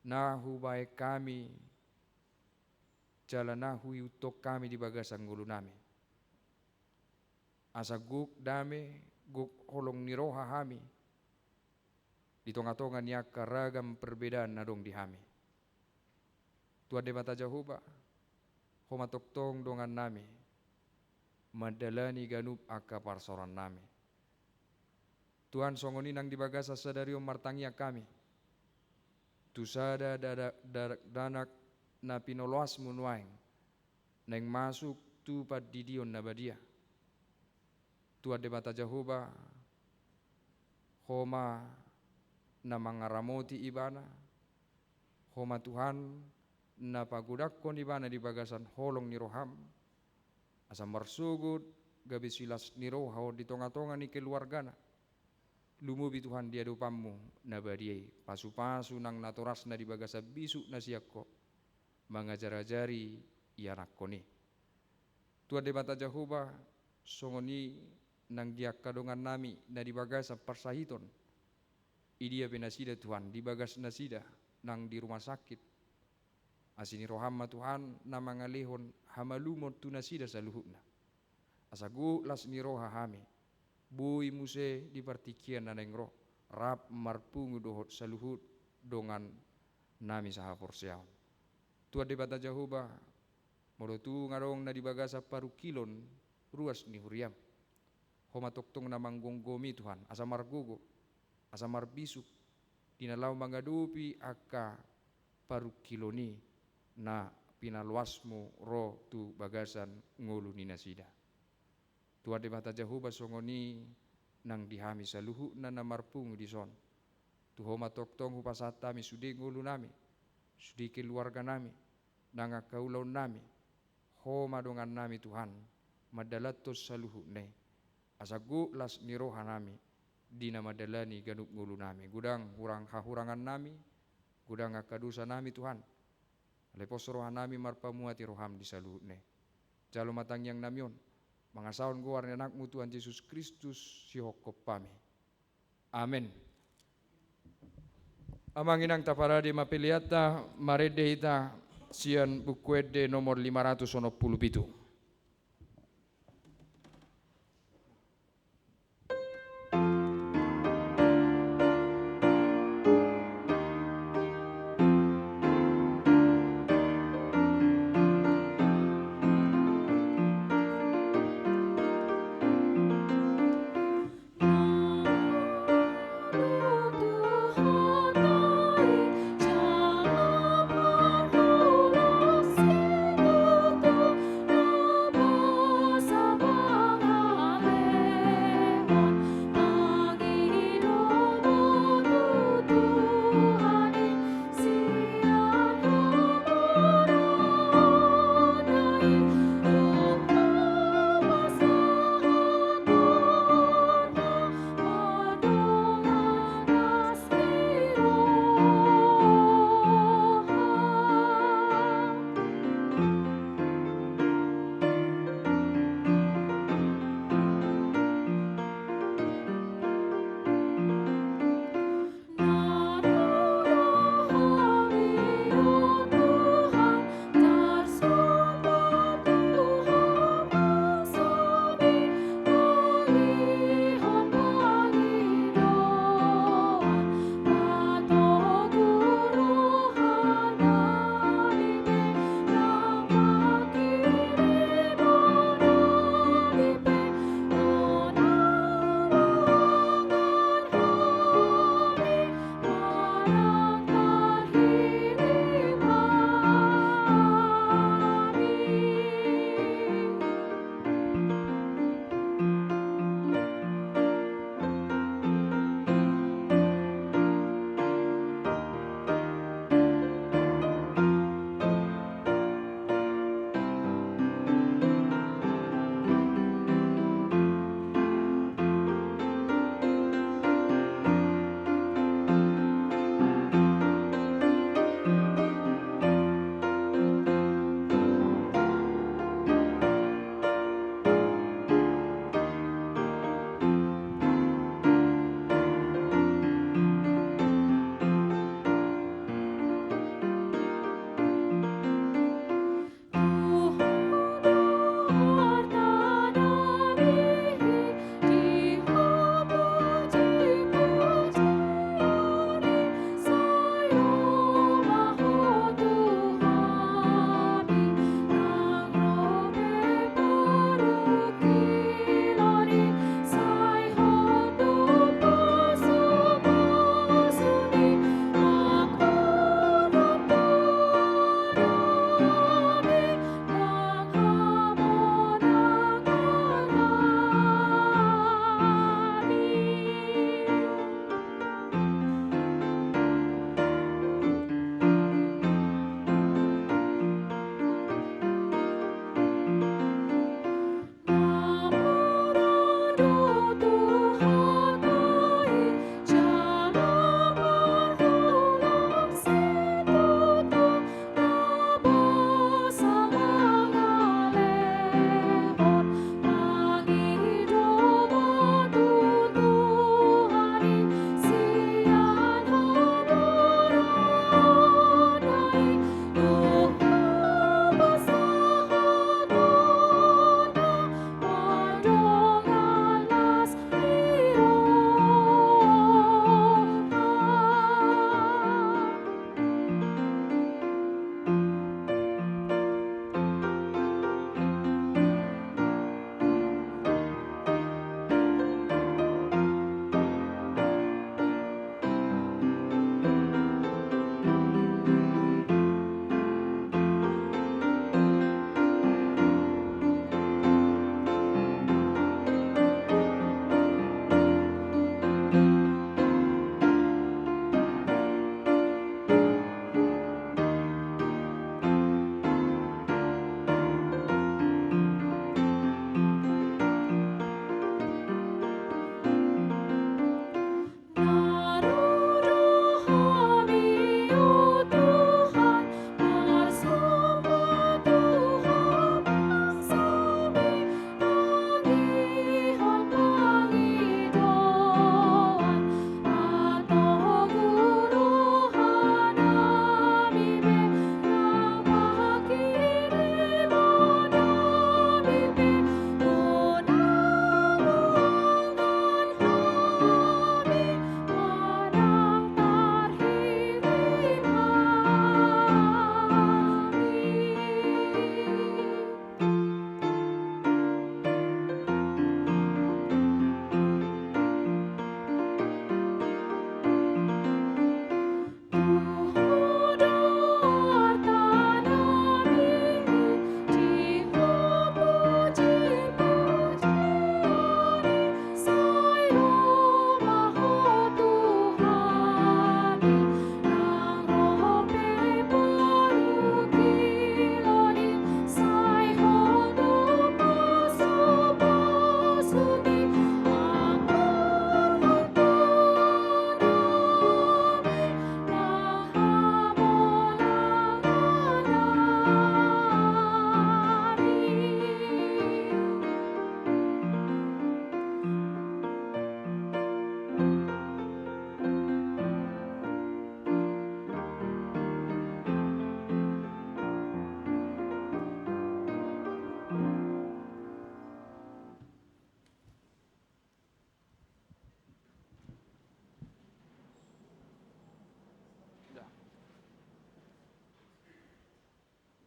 na hubaen hami jala na huihuthon hami di bagasan ngolunami. Asa gok dame, gok holong ni roha hami di tonga-tonga ni angka ragam perbedaan na adong di hami. Tuhan Debata Jahowa, Ho ma tongtong dongannami mandalani ganup angka parsaorannami. Tuhan, songon i nang di bagasan sadari on martangiang hami tu sada dada-, dakdanak na pinoloasmu nuaeng naeng masuk tu pandidion na badia. Tuhan Debata Jahowa, Ho ma na mangaramoti ibana, Ho ma Tuhan na pagodangkon ibana di bagasan holong ni roham, asa marsogot gabe silas ni roha on di tonga-tonga ni keluargana. Lumobi Tuhan di adopanmu na badia i, pasu-pasu nang natorasna di bagasan bisuk na sian Ho mangajar-ajari ianakhon i. Tuhan Debata Jahowa, songon i nang di angka dongannami na di bagasan parsahiton, i dia pe nasida Tuhan, di bagas nasida nang di rumah sakit, asi ni roham ma Tuhan na mangalehon hamalumon tu nasida saluhutna. Asa gok las ni roha hami, boi muse di partingkian na naeng ro, rap marpungu dohot saluhut dongannami sahaporseaon. Tuhan Debata Jahowa, molo tung adong na di bagasan parungkilon ruas ni huriam, Ho ma tongtong na manggomgomi Tuhan, asa margogo, asa marbisuk, di na laho mangadopi angka parungkilon i na pinaloasmu ro tu bagasan ngolu ni nasida. Tuhan Debata Jahowa, songon i nang di hami saluhutna na marpungu dison. Tu Ho ma tongtong hupasahat hami sude ngolunami, sude keluarganami, nang angka ulaonnami. Ho ma dongannami Tuhan, mandalanhon saluhutna i. Asa gok las ni rohanami di na mandalani ganup ngolunami. Godang hurang hahurangannami, godang angka dosanami Tuhan. Alai pos rohanami marpamuati roham di saluhutna i. Jalo ma tangiangnami on, mangasahon goar ni Anakmu Tuhan Jesus Kristus, sihophop hami. Amen. Amang inang, taparade ma peleanta, marende hita sian Buku Ende nomor lima ratus onom pulu pitu.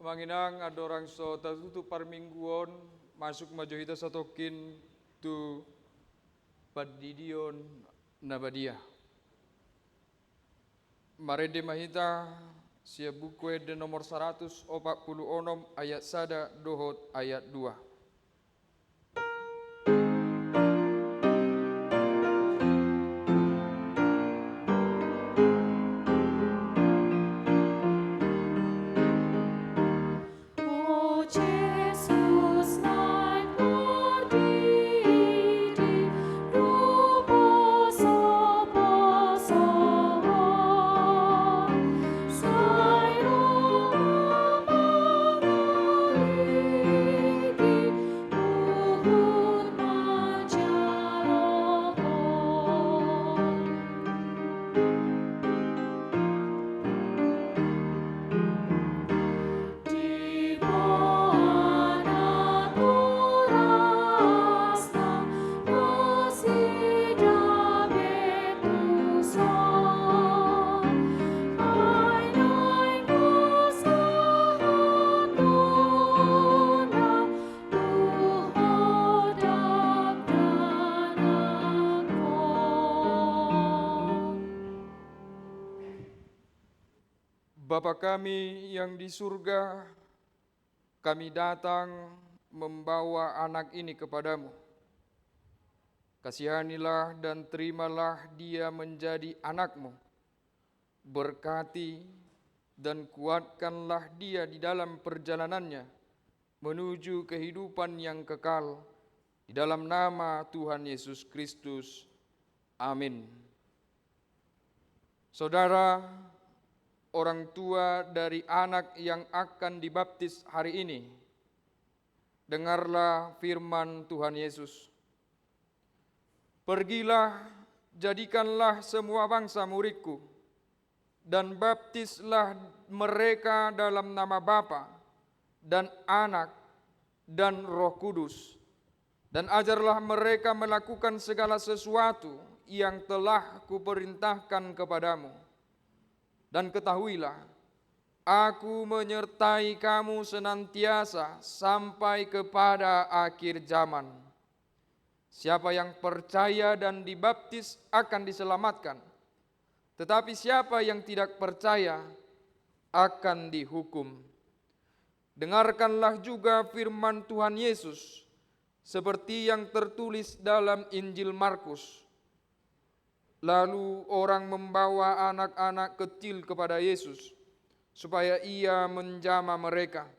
Amang inang, andorang so tatutup parmingguon, masuk ma jo hita satongkin tu pandidion na badia. Marende ma hita sian Buku Ende nomor saratus opat pulu onom, ayat sada dohot ayat dua. Bapa kami yang di surga, kami datang membawa anak ini kepadamu. Kasihanilah dan terimalah dia menjadi anakmu. Berkati dan kuatkanlah dia di dalam perjalanannya menuju kehidupan yang kekal, di dalam nama Tuhan Yesus Kristus. Amin. Saudara, orang tua dari anak yang akan dibaptis hari ini, dengarlah firman Tuhan Yesus. Pergilah, jadikanlah semua bangsa muridku, dan baptislah mereka dalam nama Bapa, dan Anak, dan Roh Kudus. Dan ajarlah mereka melakukan segala sesuatu yang telah kuperintahkan kepadamu. Dan ketahuilah, Aku menyertai kamu senantiasa sampai kepada akhir zaman. Siapa yang percaya dan dibaptis akan diselamatkan, tetapi siapa yang tidak percaya akan dihukum. Dengarkanlah juga firman Tuhan Yesus, seperti yang tertulis dalam Injil Markus. Lalu orang membawa anak-anak kecil kepada Yesus, supaya Ia menjamah mereka.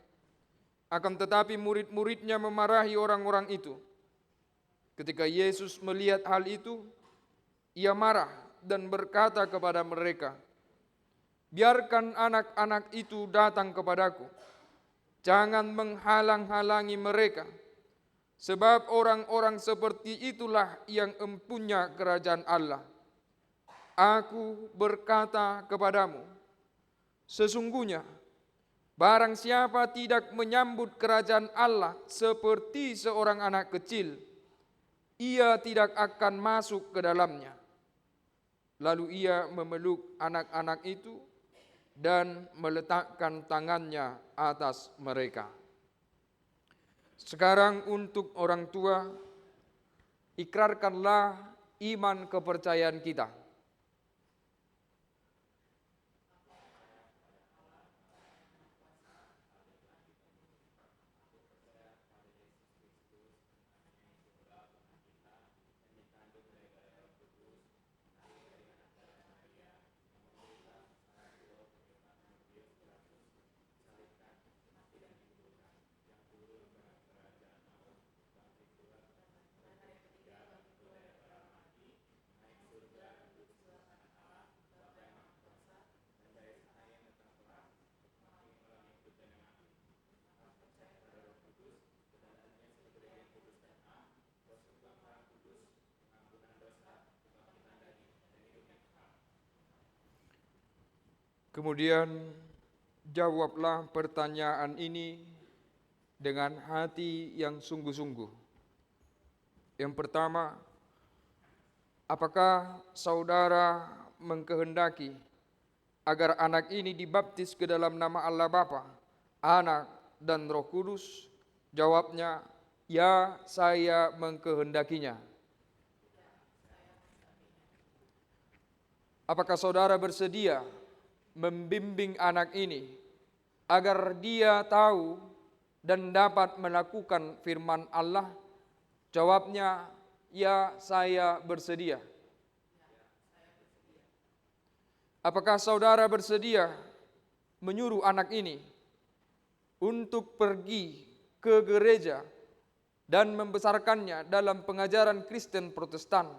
Akan tetapi, murid-muridnya memarahi orang-orang itu. Ketika Yesus melihat hal itu, Ia marah dan berkata kepada mereka, "Biarkan anak-anak itu datang kepada-Ku. Jangan menghalang-halangi mereka, sebab orang-orang seperti itulah yang empunya kerajaan Allah. Aku berkata kepadamu, sesungguhnya Barang siapa tidak menyambut kerajaan Allah seperti seorang anak kecil, ia tidak akan masuk ke dalamnya." Lalu ia memeluk anak-anak itu dan meletakkan tangannya atas mereka. Sekarang untuk orang tua, ikrarkanlah iman kepercayaan kita. Kemudian, jawablah pertanyaan ini dengan hati yang sungguh-sungguh. Yang pertama, apakah saudara mengkehendaki agar anak ini dibaptis ke dalam nama Allah Bapa, Anak, dan Roh Kudus? Jawabnya, "Ya, saya mengkehendakinya." Apakah saudara bersedia membimbing anak ini agar dia tahu dan dapat melakukan firman Allah? Jawabnya, "Ya, saya bersedia." Apakah saudara bersedia menyuruh anak ini untuk pergi ke gereja dan membesarkannya dalam pengajaran Kristen Protestan,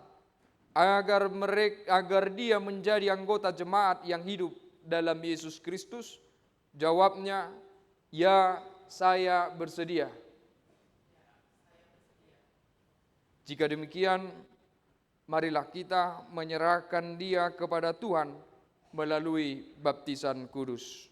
agar merek-, agar dia menjadi anggota jemaat yang hidup dalam Yesus Kristus? Jawabnya, "Ya, saya bersedia." Jika demikian, marilah kita menyerahkan dia kepada Tuhan melalui baptisan kudus.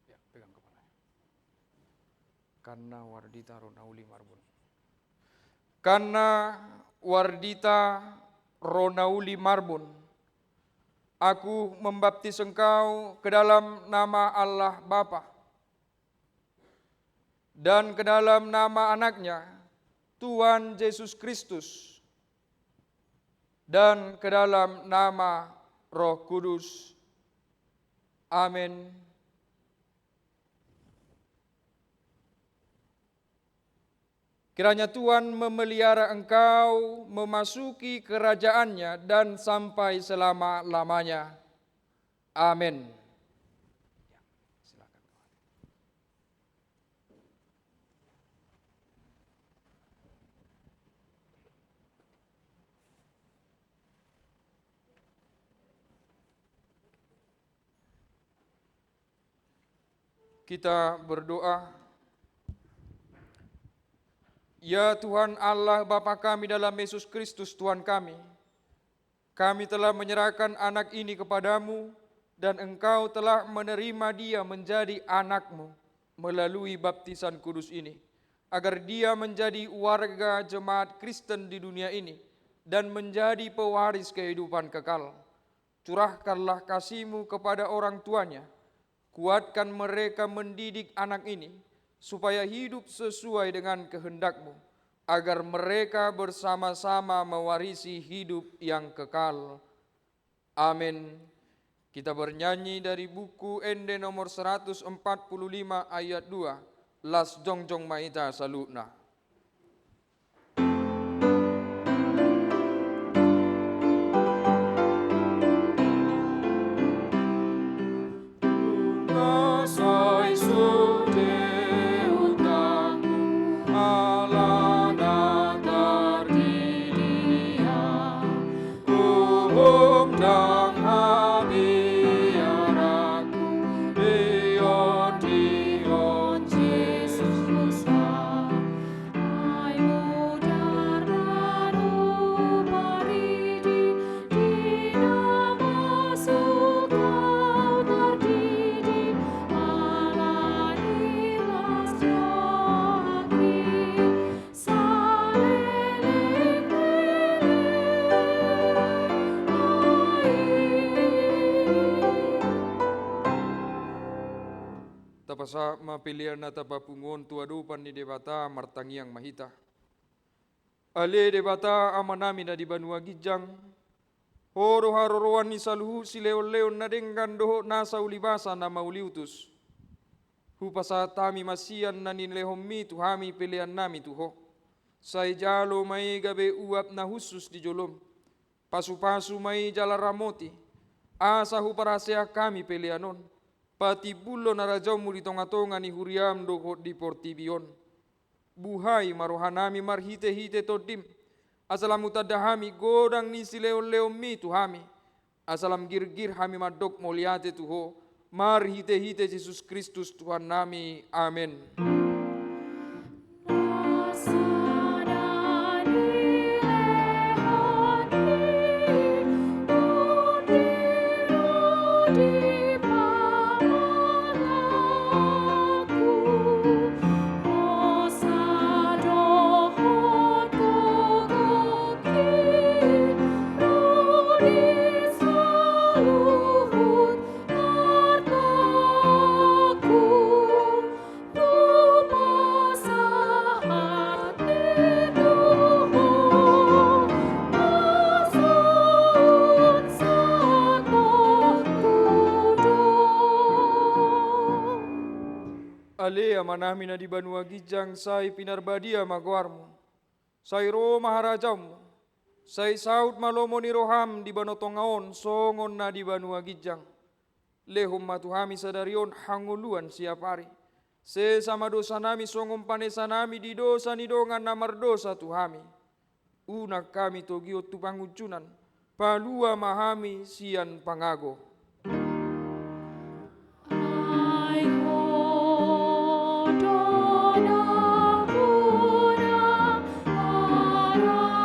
Ya, pegang kepalanya. Kanna Wardita Ronauli Marbun. Kanna Wardita Ronauli Marbun. Aku membaptis engkau ke dalam nama Allah Bapa, dan ke dalam nama Anaknya, Tuhan Yesus Kristus, dan ke dalam nama Roh Kudus. Amin. Kiranya Tuhan memelihara engkau memasuki kerajaan-Nya dan sampai selama-lamanya. Amin. Ya, silakan. Kita berdoa. Ya Tuhan Allah, Bapa kami dalam Yesus Kristus, Tuhan kami, kami telah menyerahkan anak ini kepada-Mu, dan Engkau telah menerima dia menjadi anak-Mu melalui baptisan kudus ini, agar dia menjadi warga jemaat Kristen di dunia ini dan menjadi pewaris kehidupan kekal. Curahkanlah kasih-Mu kepada orang tuanya. Kuatkan mereka mendidik anak ini, supaya hidup sesuai dengan kehendak-Mu, agar mereka bersama-sama mewarisi hidup yang kekal. Amin. Kita bernyanyi dari buku Ende nomor seratus empat puluh lima ayat dua. Las jongjong ma hita saluhutna. Nunga sai sude Sahat ma pelean na tapapungu on tu adopan ni Debata. Martangiang ma hita. Ale Debata Amanami na di banua ginjang, Ho do haroroan ni saluhut silehonlehon na denggan dohot nasa ulibasa na mauliutus. Hupasahat hami ma sian na nilehonMi tu hami peleannami tu Ho. Sai jalo ma i gabe uap na hushus di joloM. Pasupasu ma i jala ramoti, asa huparaseak hami pelean on, patimbulhon harajaonMu di tongatonga ni huriaM dohot di portibi on. Buhai ma rohanami marhitehite TondiM, asa lam hutanda hami godang ni silehonlehonMi tu hami, asa lam girgir hami mandok mauliate tu Ho, marhitehite Jesus Kristus Tuhannami. Amen. Ale Amanami na di banua ginjang, sai pinarbadia ma goarMu. Sai ro ma harajaonMu. Sai saut ma lomo ni rohaM di banua tonga on songon na di banua ginjang. Lehon ma tu hami sadari on hangoluan siapari. Sesa ma dosanami songon panesanami di dosa ni dongan na mardosa tu hami. Unang hami togihon tu pangunjunan, palua ma hami sian pangago. Ai Ho do nampuna harajaon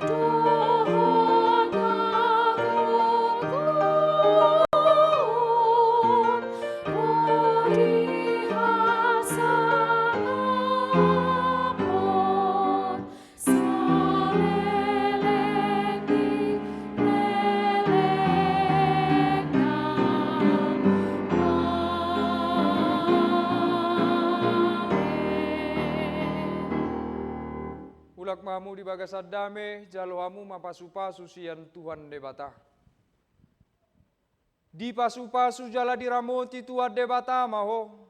dohot hagogoon, ro di hasangapon saleleng ni lelengna. Amen. Mulak ma hamu di bagasan dame, jalo hamu ma pasupasu sian Tuhan Debata. Dipasupasu jala diramoti Tuhan Debata ma ho.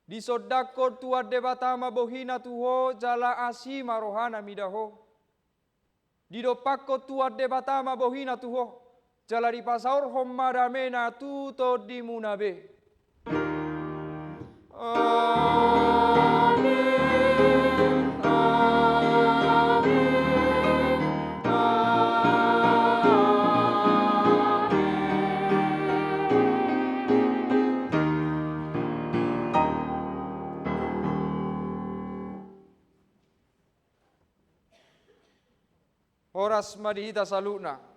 Disondangkon Tuhan Debata ma bohiNa tu ho jala asi ma rohaNa mida ho. Didompakkon Tuhan Debata ma bohiNa tu ho jala dipasaorhon ma dameNa tu tondimuna be. Amen. Amen. Amen. Horas ma di hita saluhutna.